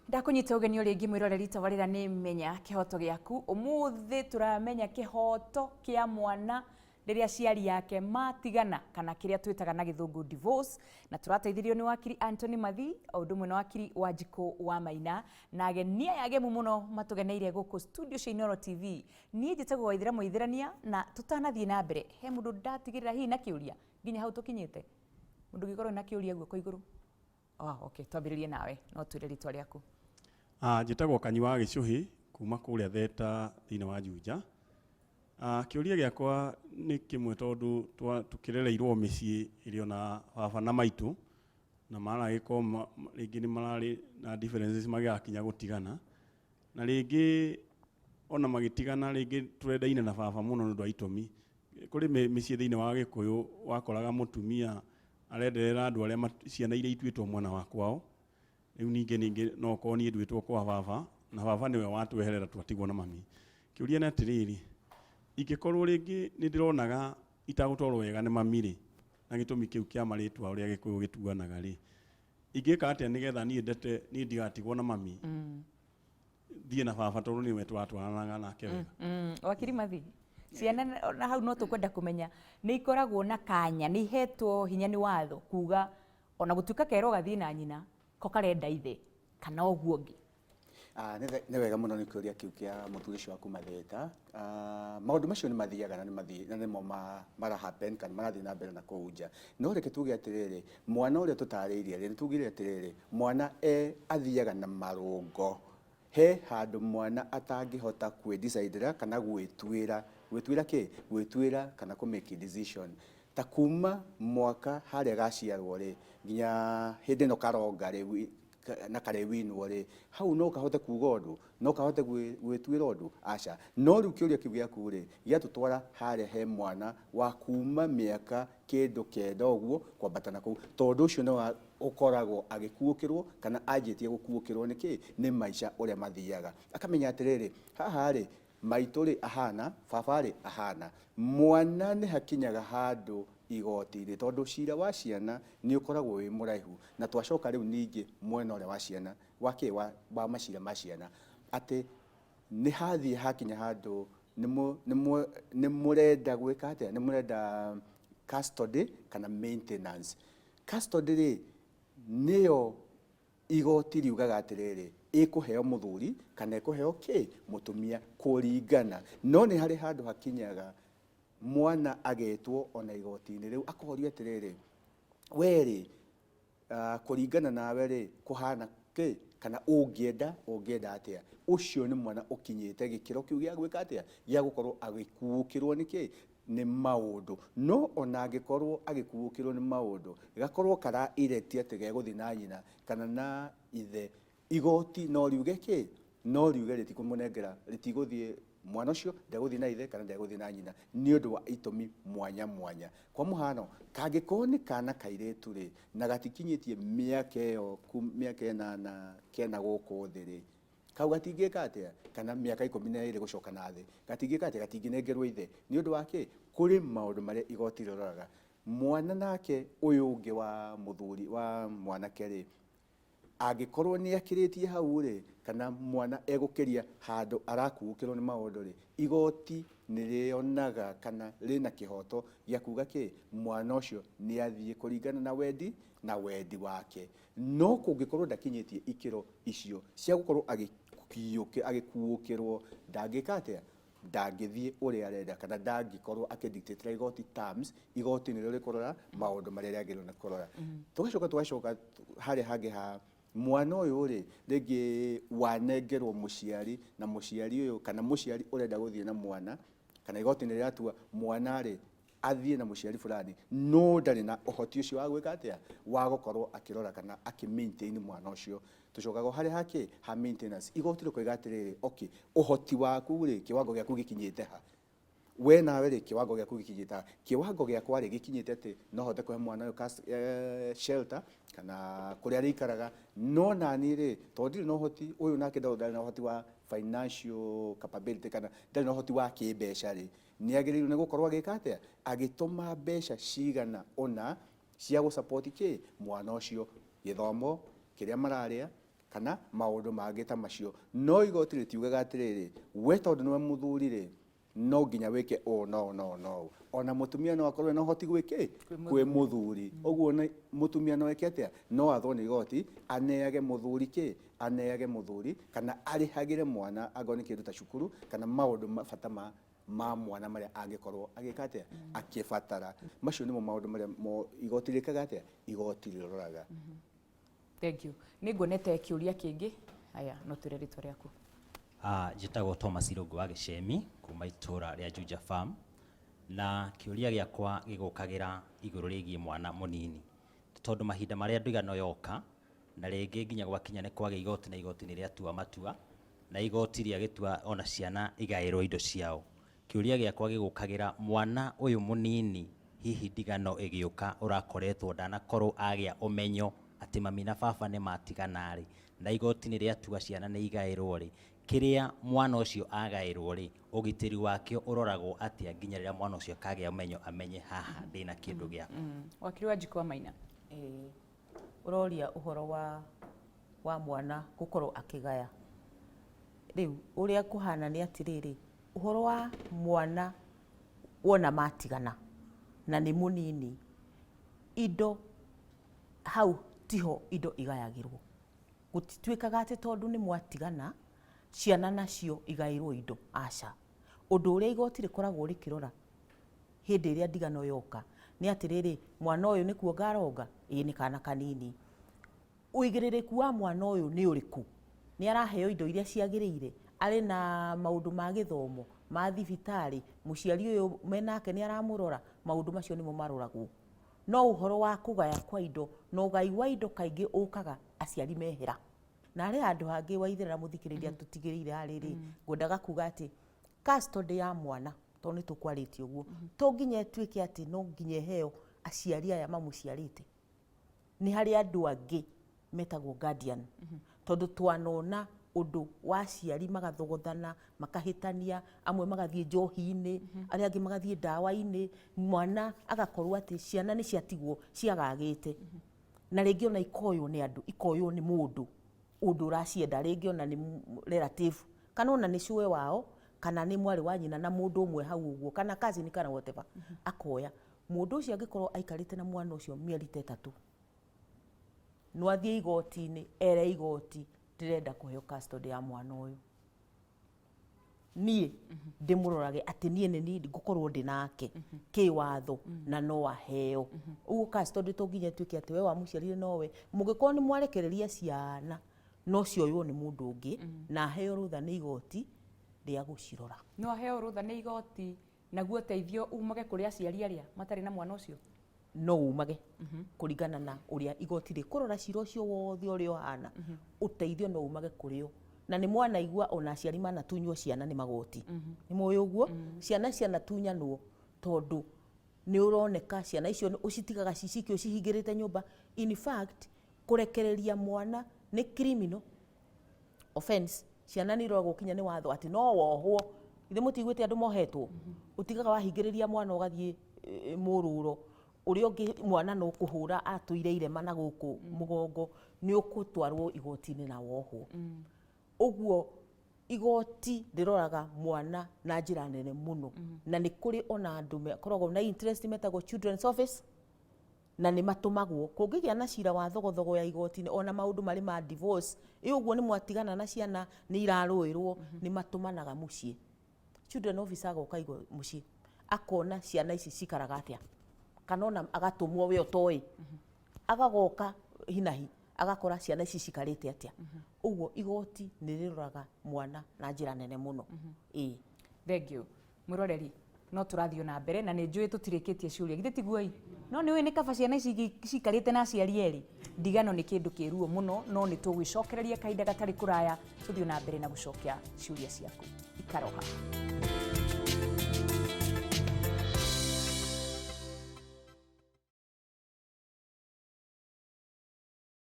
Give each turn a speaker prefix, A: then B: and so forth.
A: Ndakunyita ũgeni ũrĩa ingĩ mwĩroreri tabarĩra nĩ Menya Kĩhoto Gĩaku. Ũmũthĩ tũramenya kĩhoto kĩa mwana rĩrĩa aciari ake matigana kana kĩrĩa twĩtaga na gĩthũngũ divorce, na tũrateithĩrĩrio nĩ wakiri Anthony Mathi o ũndũ ũmwe na wakiri Wanjikũ wa Maina na ageni aya agemu mũno matũgeneire gũkũ studio cia Inooro TV. Niĩ njĩtagwo Waithera Mũithĩrania, na tũtanathiĩ na mbere he mũndũ ndatigĩrĩra hihi na kĩũria nginya hau tũkinyĩte. Mũndũ ũngĩkorwo na kĩũria guoko igũrũ. Oh, okay, twambĩrĩrie nawe, no twĩre rĩtwa rĩaku.
B: Njĩtagwo Kanyi wa Gĩcũhĩ kuma kũrĩa Theta thĩinĩ wa Juja. Kĩũria gĩakwa nĩ kĩmwe tondũ tũkĩrereirwo mĩciĩ ĩrĩ ona baba na maitũ na maragĩkorwo rĩngĩ nĩ mararĩ na differences magĩgakinya gũtigana, na rĩngĩ ona magĩtigana rĩngĩ twendaine na baba mũno nĩ ũndũ wa itũmi. Kũrĩ mĩciĩ thĩinĩ wa Gĩkũyũ wakoraga mũtumia arenderera andũ arĩa ciana iria ituĩtwo mwena wa kwao. Rĩu ningĩ no okorwo niĩ nduĩtwo kwa baba na baba nĩwe watweherera twatigwo na mami. Kĩũria nĩ atĩrĩrĩ, ingĩkorwo rĩngĩ nĩ ndĩronaga itagũtwarwo wega nĩ mami rĩ, na gĩtũmi kĩu kĩa marĩtwa ũrĩa Gĩkũyũ gĩtuanaga rĩ, ingĩka atĩa nĩgetha niĩ ndete niĩ ndigatigwo na mami, thiĩ na baba tondũ nĩwe twatwaranaga nake wega?
A: Wakiri Mathi, ciana na hau no tũkwenda kũmenya nĩ ikoragwo na kanya, nĩ ihetwo hinya nĩ watho kuga ona gũtuĩka kerwo gathiĩ na nyina, ko karenda ithe kana ũguo ũngĩ.
C: Nĩ wega mũno nĩ kĩũria kĩu kĩa mũthuri ũcio wa kuma Thĩta. Maũndũ macio nĩ mathiaga na nĩ nĩmo mara happen kana marathiĩ na mbere na kũu nja. No reke tuge atĩrĩrĩ, mwana ũrĩa tũtarĩirie rĩ, nĩ tugire atĩrĩrĩ, mwana athiaga na marũngo. He handũ mwana atangĩhota kwĩ-decidera kana gwĩtuĩra. Gwĩtuĩra kĩ? Gwĩtuĩra kana kũ make decision. Ta kuma mwaka harĩa gaciarwo rĩ, nginya hĩndĩ ĩno karonga rĩ, na karewinwo rĩ, hau no kahote kuga ũndũ, no kahote gwĩtuĩra ũndũ? Aca. No rĩu kĩũria kĩu gĩaku rĩ, gĩatũtwara harĩa he mwana wa kuma mĩaka kĩndũ 9 ũguo kwambata na kũu, tondũ ũcio nĩ ũkoragwo agĩkuũkĩrwo kana anjĩtie gũkuũkĩrwo nĩ kĩ? Nĩ maica ũrĩa mathiaga. Akamenya atĩrĩrĩ, haha rĩ, maitũ rĩ ahana, baba rĩ ahana. Mwana nĩ hakinyaga handũ igoti-inĩ, tondũ cira wa ciana nĩ ũkoragwo wĩ mũraihu, na twacoka rĩu ningĩ mwena ũrĩa wa ciana, wa kĩ? Wa macira ma ciana, atĩ nĩ hathiĩ hakinya handũ nĩ mũrenda gwĩka atĩa? Nĩ mũrenda custody kana maintenance. Custody rĩ, nĩyo igoti riugaga atĩrĩrĩ, ĩkũheo mũthuri kana ĩkũheo kĩ? Mũtumia, kũringana. No nĩ harĩ handũ hakinyaga mwana agetwo ona igoti-inĩ rĩu akorio atĩrĩrĩ, we rĩ, kũringana nawe rĩ, kũhana kĩ? Kana ũngĩenda, ũngĩenda atĩa? Ũcio nĩ mwana ũkinyĩte gĩkĩro kĩu gĩa gwĩka atĩa? Gĩa gũkorwo agĩkuũkĩrwo nĩ kĩ? Nĩ maũndũ. No ona angĩkorwo agĩkuũkĩrwo nĩ maũndũ, gakorwo kara elect atĩ gegũthiĩ na nyina kana na ithe, igoti no riuge kĩ? No riuge rĩtikũmũnengera, rĩtigũthiĩ mwana ũcio ndegũthiĩ na ithe kana ndegũthiĩ na nyina nĩ ũndũ wa itũmi mwanya mwanya. Kwa mũhano, kangĩkorwo nĩ kana kairĩtu rĩ, na gatikinyĩtie mĩaka ĩyo, mĩaka 8 9 gũkũ thĩ rĩ, kau gatingĩka atĩa? Kana mĩaka 12 gũcoka na thĩ, gatingĩka atĩa? Gatingĩnengerwo ithe. Nĩ ũndũ wa kĩ? Kũrĩ maũndũ marĩa igoti rĩroraga. Mwana nake ũyũ ũngĩ wa mũthuri, wa mwanake rĩ, angĩkorwo nĩ akĩrĩtie hau rĩ, kana mwana egũkĩria handũ arakuũkĩrwo nĩ maũndũ rĩ, igoti nĩ rĩonaga kana rĩna kĩhoto gĩa kuga kĩ, mwana ũcio nĩ athiĩ kũringana na wendi na wendi wake. No kũngĩkorwo ndakinyĩtie ikĩro icio cia gũkorwo agĩkuũkĩrwo, ndangĩka atĩa? Ndangĩthiĩ ũrĩa arenda kana ndangĩkorwo akĩdictatĩra igoti terms, igoti nĩrĩo rĩkũrora maũndũ marĩa rĩagĩrĩirwo nĩ kũrora. Tũgacoka tũgacoka harĩa hangĩ ha mwana ũyũ rĩ, rĩngĩ wanengerwo mũciari na mũciari ũyũ kana mũciari ũrenda gũthiĩ na mwana kana igoti nĩ rĩratua mwana rĩ athiĩ na mũciari fulani, no ndarĩ na ũhoti ũcio wa gwĩka atĩa, wa gũkorwo akĩrora kana akĩ maintain mwana ũcio. Tũcokaga o harĩa hakĩ ha maintenance, igoti rĩkoiga atĩrĩrĩ, okay, ũhoti waku rĩ, kĩwango gĩaku gĩkinyĩte ha? We nawe rĩ, kĩwango gĩaku gĩkinyĩte ha? Kĩwango gĩakwa rĩ, gĩkinyĩte atĩ no hote kũhe mwana ũyũ shelter kana kũrĩa arĩikaraga, no naniĩ rĩ, tondũ ndirĩ na ũhoti, ũyũ nake ndarĩ na ũhoti wa financial capability kana ndarĩ na ũhoti wa kĩmbeca rĩ, nĩ agĩrĩirwo nĩ gũkorwo agĩka atĩa? Agĩtũma mbeca cigana ũna cia gũ support kĩ? Mwana ũcio, gĩthomo, kĩrĩa mararĩa, Kana maũndũ mangĩ ta macio. No igoti rĩtiugaga atĩrĩrĩ, we tondũ nĩwe mũthuri rĩ, no nginya wĩke ũũ na ũũ na ũũ na ũũ. Ona mũtumia no akorwo ena ũhoti gwĩ kĩ? Kwĩ mũthuri. Ũguo nĩ mũtumia no eke atĩa? No athwo nĩ igoti aneage mũthuri kĩ? Aneage mũthuri kana arĩhagĩre mwana angorwo nĩ kĩndũ ta cukuru kana maũndũ ma bata ma mwana marĩa angĩkorwo agĩka atĩa? Akĩbatara. Macio nĩmo maũndũ marĩa igoti rĩkaga atĩa? Igoti rĩroraga.
A: Thank you. Nĩ nguonete kĩũria kĩngĩ. Haya, no twĩre rĩtwa rĩaku.
D: Njĩtagwo Thomas Irũngũ wa Gĩcemi kuma itũra rĩa Juja Farm, na kĩũria gĩakwa gĩgũkagĩra igũrũ rĩgiĩ mwana mũnini, tondũ mahinda marĩa ndigano yoka na rĩngĩ nginya gwakinya nĩ kwagĩa igoti na igoti nĩ rĩatua matua na igoti rĩagĩtua ona ciana igaĩrwo indo ciao. Kĩũria gĩakwa gĩgũkagĩra mwana ũyũ mũnini, hihi ndigano ĩgĩũka ũrakoretwo ndanakorwo agĩa ũmenyo atĩ mami na baba nĩ matigana rĩ, na igoti nĩ rĩatua ciana nĩ igaĩrwo rĩ, kĩrĩa mwana ũcio agaĩrwo rĩ, ũgitĩri wakĩo ũroragwo atĩa nginya rĩrĩa mwana ũcio akagĩa ũmenyo amenye haha ndĩna kĩndũ gĩakwa?
A: Wakiri wa Njikwa Maina.
E: Ĩĩ, ũroria ũhoro wa mwana gũkorwo akĩgaya. Rĩu ũrĩa kũhana nĩ atĩrĩrĩ, ũhoro wa mwana wona matigana na nĩ mũnini, indo hau tiho indo igayagĩrwo. Gũtituĩkaga atĩ tondũ nĩ mwatigana ciana nacio igaĩrwo indo, aca. Ũndũ ũrĩa igoti rĩkoragwo rĩkĩrora hĩndĩ ĩrĩa ndigano yoka nĩ atĩrĩrĩ, mwana ũyũ nĩ kuonga aronga? Ĩĩ nĩ kana kanini. Ũigĩrĩrĩku wa mwana ũyũ nĩ ũrĩkũ? Nĩ araheo indo iria ciagĩrĩire? Arĩ na maũndũ ma gĩthomo, ma thibitarĩ, mũciari ũyũ menake nĩ aramũrora? Maũndũ macio nĩmo maroragwo. No ũhoro wa kũgaya kwa indo na ũgai wa indo kaingĩ ũkaga aciari mehera. Na harĩ handũ hangĩ Waithera mũthikĩrĩria tũtigĩrĩire harĩ rĩ, ngwendaga kuga atĩ custody ya mwana, tondũ nĩ tũkwarĩtie ũguo, to nginya ĩtuĩke atĩ no nginya ĩheo aciari aya mamũciarĩte. Nĩ harĩ andũ angĩ metagwo guardian. Tondũ twanona ũndũ wa aciari magathogothana, makahĩtania, amwe magathiĩ njohi-inĩ, arĩa angĩ magathiĩ ndawa-inĩ, mwana agakorwo atĩ ciana nĩ ciatigwo ciagagĩte. Na rĩngĩ ona ikoywo nĩ andũ, ikoywo nĩ mũndũ, ũndũ ũracienda, rĩngĩ ona nĩ relative, kana ona nĩ cũe wao, kana nĩ mwarĩ wa nyina na mũndũ ũmwe hau ũguo, kana cousin kana whatever, akoya. Mũndũ ũcio angĩkorwo aikarĩte na mwana ũcio mĩeri ta 3, no athiĩ igoti-inĩ, ere igoti, ndĩrenda kũheo custody ya mwana ũyũ. Niĩ ndĩmũrorage atĩ niĩ nĩ niĩ ngũkorwo ndĩ nake kĩwatho na no aheo. Ũguo custody to nginya ĩtuĩke atĩ we wamũciarire nowe. Mũngĩkorwo nĩ mwarekereria ciana no cioywo nĩ mũndũ ũngĩ na aheo rũtha nĩ igoti rĩa gũcirora.
A: No aheo rũtha nĩ igoti naguo ũteithio umage kũrĩ aciari arĩa matarĩ na mwana ũcio?
E: No umage kũringana na ũrĩa igoti rĩkũrora cira ũcio wothe ũrĩa ũhana, ũteithio no umage kũrĩ o. Na nĩ mwanaigua ona aciari manatunywo ciana nĩ magoti. Nĩ mũĩ ũguo? Ciana cianatunyanwo tondũ nĩ ũroneka ciana icio ũcitigaga ciciki ũcihingĩrĩte nyũmba. In fact, kũrekereria mwana nĩ criminal offense. Ciana nĩ iroragwo kinya nĩ watho atĩ no wohwo. Ithe mũtiguĩte andũ mohetwo? Ũtigaga wahingĩrĩria mwana ũgathiĩ mũrũro. Ũrĩa ũngĩ mwana no kũhũra atũire irema na gũkũ mũgongo, nĩ ũgũtwarwo igoti-inĩ na wohwo. Ũguo igoti rĩroraga mwana na njĩra nene mũno. Na nĩ kũrĩ ona andũ makoragwo na interest metagwo children's office, na nĩ matũmagwo kũngĩgĩa na cira wa thogothogo ya igoti-inĩ, ona maũndũ marĩ ma divorce, ĩ ũguo nĩ mwatigana na ciana nĩ irarũĩrwo, nĩ matũmanaga mũciĩ. Children officer agoka mũciĩ akona ciana ici cikaraga atĩa, kana ona agatũmwo we ũtoĩ, agagoka hinahi agakora ciana ici cikarĩte atĩa. Ũguo igoti nĩ rĩroraga mwana na njĩra nene mũno. Ĩĩ.
A: Thank you. Mwĩroreri, no tũrathiĩ na mbere na nĩ njũĩ tũtirĩkĩtie ciũria, githĩ tiguo ĩ? No nĩ ũĩ nĩ kaba ciana ici cikarĩte na aciari erĩ. Ndigano nĩ kĩndũ kĩ ruo mũno, no nĩ tũgwĩcokereria kahinda gatarĩ kũraya tũthiĩ na mbere na gũcokia ciũria ciaku. Ikaroha.